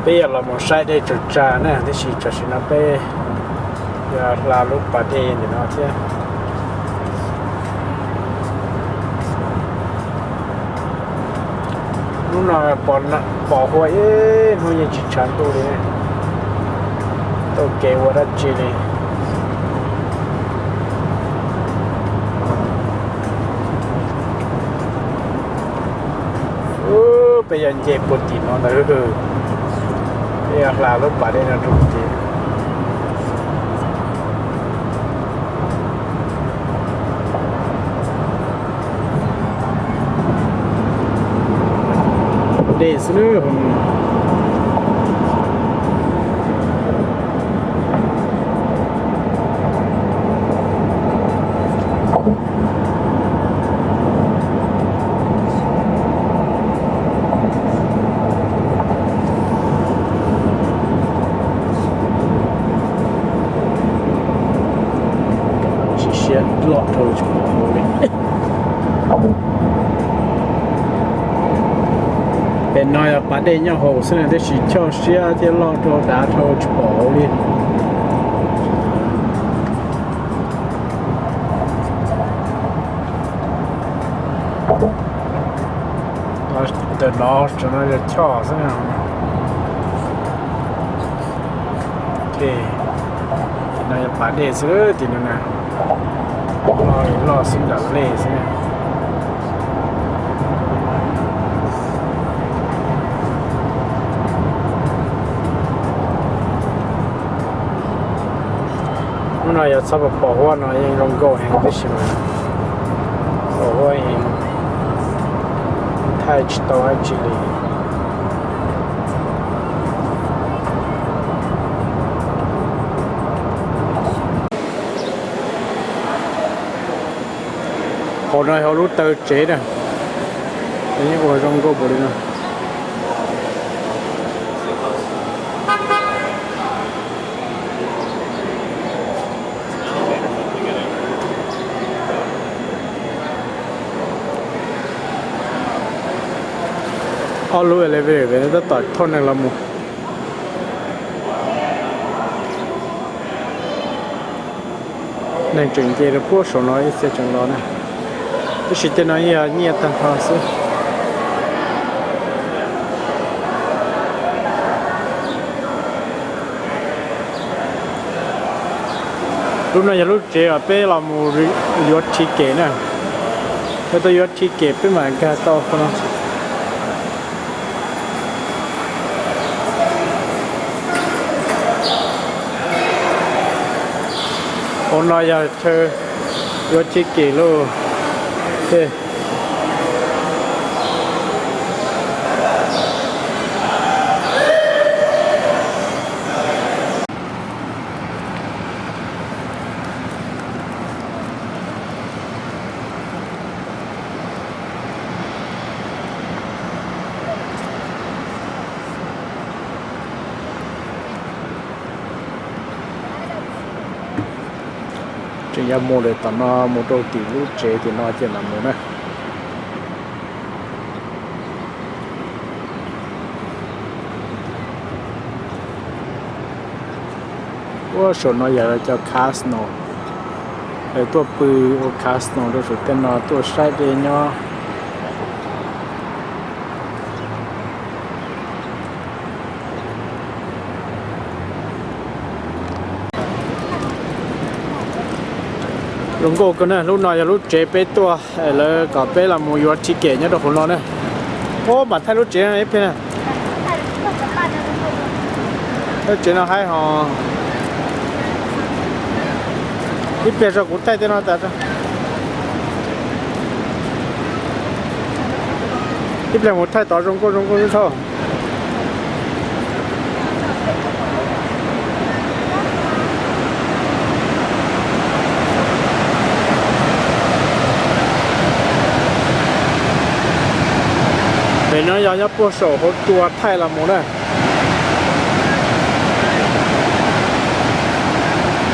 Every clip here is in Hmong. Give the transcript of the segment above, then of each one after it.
Peb yuav los mus saib dej tsaws tsa na, tab sis tam sim no peb yuav hla lub pas dej ntawm no thiab. Hnub no pom hua ib hnub yeej tsis tshav ntuj li, tau kev ua dab tsi li. Peb yuav nce puag tim no ntag, peb yuav hla lub pas dej no rau tim. Dej xwb. Tsis siab loj rau tsis pom hauv li. Pem no yog pas dej nyob hauv xwb na, tab sis choj siab thiab loj rau dav dhau tsis pom hauv li. Ntawm no, no yog choj xwb. Tim no yog pas dej xwb, tim no na, loj xwb nram lej xwb. Hnub no yog txhob pom huab no yeej zoo nkauj heev tab sis mas pom huab thaij tsis tau dab tsi li. Hauv no yog lub taw tsev na, yeej ua zoo nkauj npaum li no. Ob lub elevator tab tom thauj neeg los mus. Neeg tseem nce rau puag saum no ib txhia tseem los na, tab sis tej no yog nyiaj tag nrho xwb. Lub no yog lub tsev uas peb los mus yuav ticket na. Peb tuaj yuav ticket peb mam nkag tau no. Hauv no yog chaw yuav ticket lauj. Tseem yuav mus lawm tom no mus rau tim lub tsev tim no ces mam mus na. Ua saum no yog cov casino, lawv tuaj pw ua casino rau saum tej no tuaj saib dej nyob. Zoo nkauj kawg na, lub no yog lub tsev peb tuaj, lawv kom peb los mus yuav ticket nyob rau hauv no na. Ub, mam thaij lub tsev no ib pliag na. Lub tsev no haib hos. Ib pliag tso kuv thaij tej no tas. Ib pliag mus thaij tod zoo nkauj zoo nkauj xwb thaub. Pem no yog nyob puag saum hauv tsua thaij los mus na.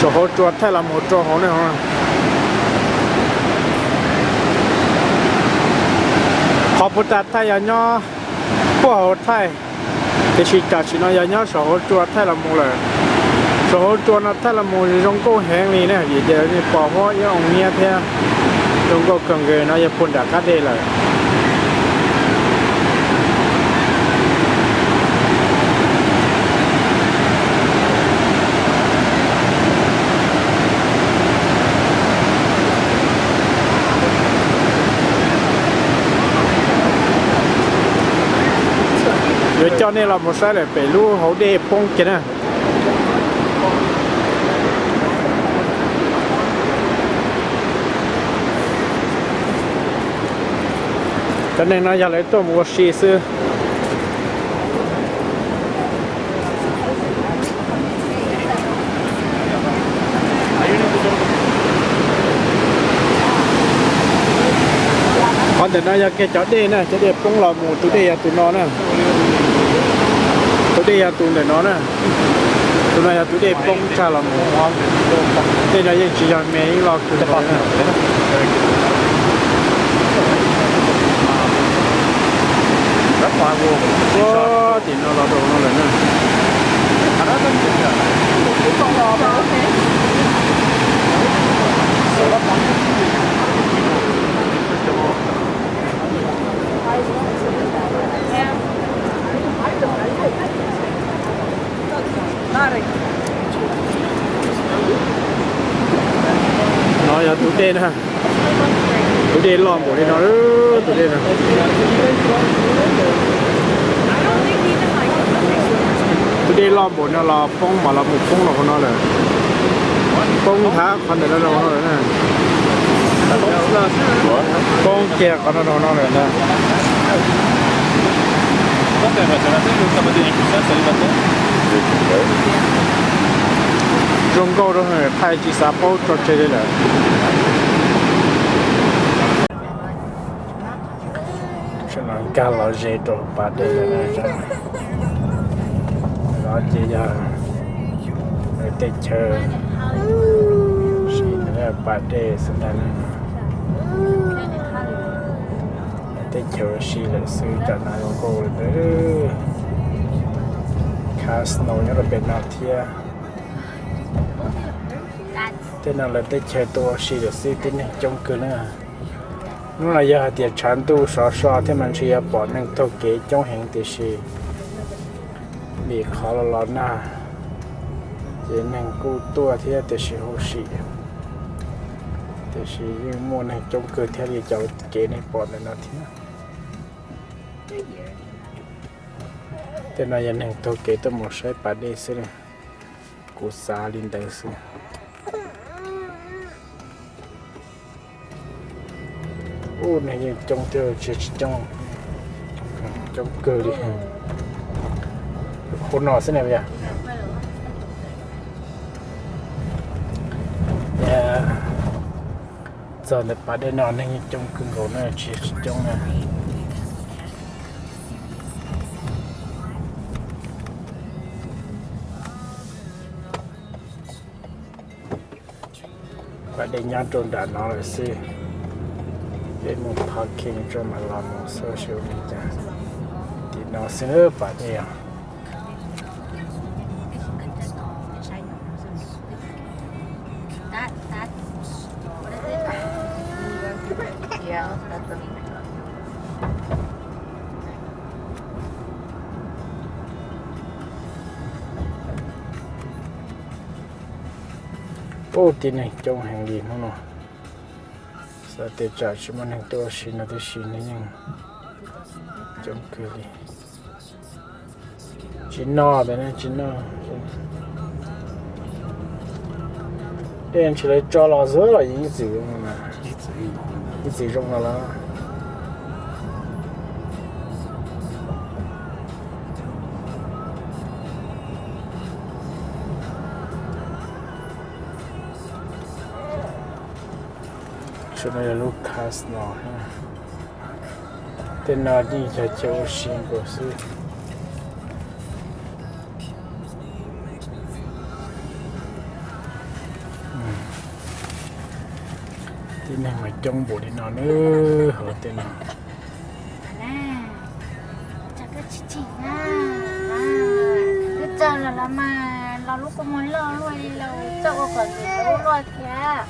Saum hauv tsua thaij los mus rau hauv ne. Qhov puag ta thaij yog nyob puag hauv thaij. Tiam sis tam sim no yog nyob saum hauv tsua thaij los mus lawm. Saum hauv tsua no thaij los mus zoo nkauj heev li na, vim tias pom huab ib oo nyiab thiab. Zoo nkauj kawg nkaus no yog puag nram qab dej lawm. Yuav coj nej los mus saib lawm pem lub hauv dej poob kiag na. Cov neeg no yog lawv tuaj mus ua si xwb. Qhov ntawm no yog kiag cov dej na, cov dej poob los mus, tus dej yog tus no na. Tus dej yog tus ntawm no na. Tus no yog tus dej poob tshaj los mus. Tej no yeej tsis yog me, ib lo kawg nkaus na. Ua tim no los rau no lawm na. No yog tus dej na. Tus dej loj npaum li no, tus dej no. Tus dej loj npaum no los poob mas los mus poob los hauv no lawm. Poob thab qhov ntawm no rau hauv no lawm na. Poob kiag qhov no rau hauv no lawm ntag. Zoo nkauj rau thaij tsis xav paub tso tseg li lawm. Sawv daws nkag los ze rau pas dej no, no ces yog tej chaw si pas dej xwb ntag. Tej chaw si lawm xwb, cov no zoo nkauj li ntawd. Khav snow nyob rau pem no thiab. Tej no lawv teb chaws tuaj ua si lawm xwb, tib neeg coob kawg na. Hnub no yog hais tias tshav ntuj sov so thiab mas ntshe yuav pom neeg taug kev coob heev, tiam sis vim qhov los los nag ces neeg kuj tuaj thiab, tiam sis huv si, tiam sis yeej muaj neeg coob kawg thiab li cov kev nej pom ntawm no thiab. Tej no yog neeg taug kev tuaj mus saib pas dej xwb, kuv xav li ntawd xwb. Ub, neeg yeej coob thiab tsis, tsis coob, coob kawg li. Hauv no xwb na yog. Txog ntawm pas dej no neeg yeej coob kawg nkaus na, tsis, tsis coob na. Pas dej nyob rau nram no lawm xwb. Peb mus parking tso mam los mus xwb, seb ua li cas. Tim no xwb pas dej os. Ub, tib neeg coob heev li hnub no. Xav tias tsam tsis muaj neeg tuaj ua si no, tiam sis neeg yeej coob kawg li. Tsis noj ntawm no, tsis noj. Dej ntshe lawv tso los xwb los yeej ib txwm zoo no, ib txwm zoo no los. Saum no yog lub casino. Tej no yeej yog chaw ua si nkaus xwb. Tib neeg mas coob npaum li no nawb, hauv tej no. Los los mas los lub kua muag loj luaj li los txawj ua kom ntxim hlub luaj thiab.